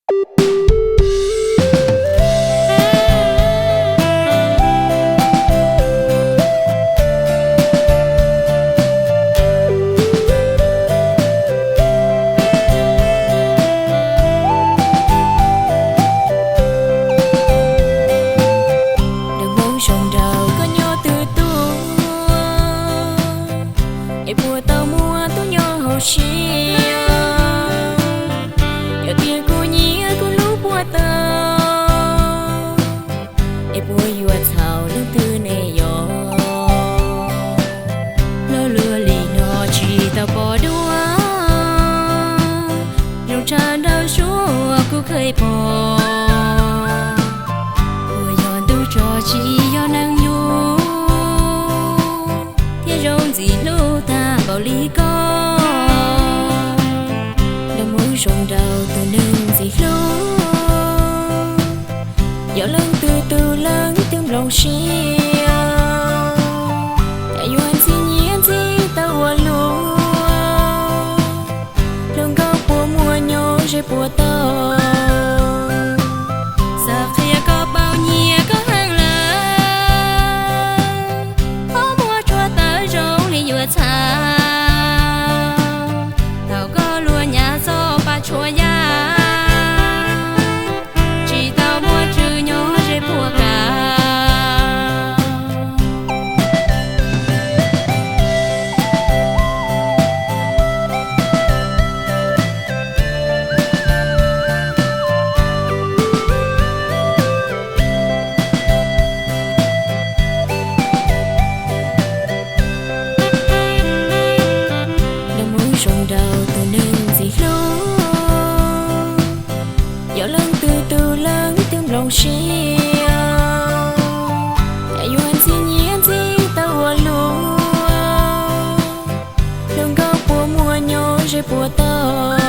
Nag hmo zoo nraug koj nyob twg tuaj, es puas tau muaj tub nyob hauv siab? Yog tias kuv nyiam kuv hlub puas tau, es puas yuav txhaum leej twg ne yog? Lo lus li no tsis tau pom dua, zoo tshaj nraug suab uas kuv kheev pom. Puas yog ntuj tso tsis yog neeg yug, thiaj zoo ntxim hlub tag npaum li koj? Nag hmo zoo nraug tus neeg ntxim hlub, yog leej twg tus leej twg nplooj siab, cas yuav ntxim nyiam ntxim tau ua luaj. Hluas nkauj puas muaj nyob ze puas tau? Xav qhia koj paub nyiam koj heev lawm, qhov muag tsuag tawv zoo li yuav txhaum. Thaum koj luag nyav txoj pa tshua yaj, tsis tau muaj tswv nyob ze puas kav. Nag hmo zoo nraug tus neeg ntxim hlub, yog leej twg tus leej twg nplooj siab, cas yuav ntxim nyiam ntxim tau ua luaj. Hluas nkauj puas muaj nyob ze puas tau?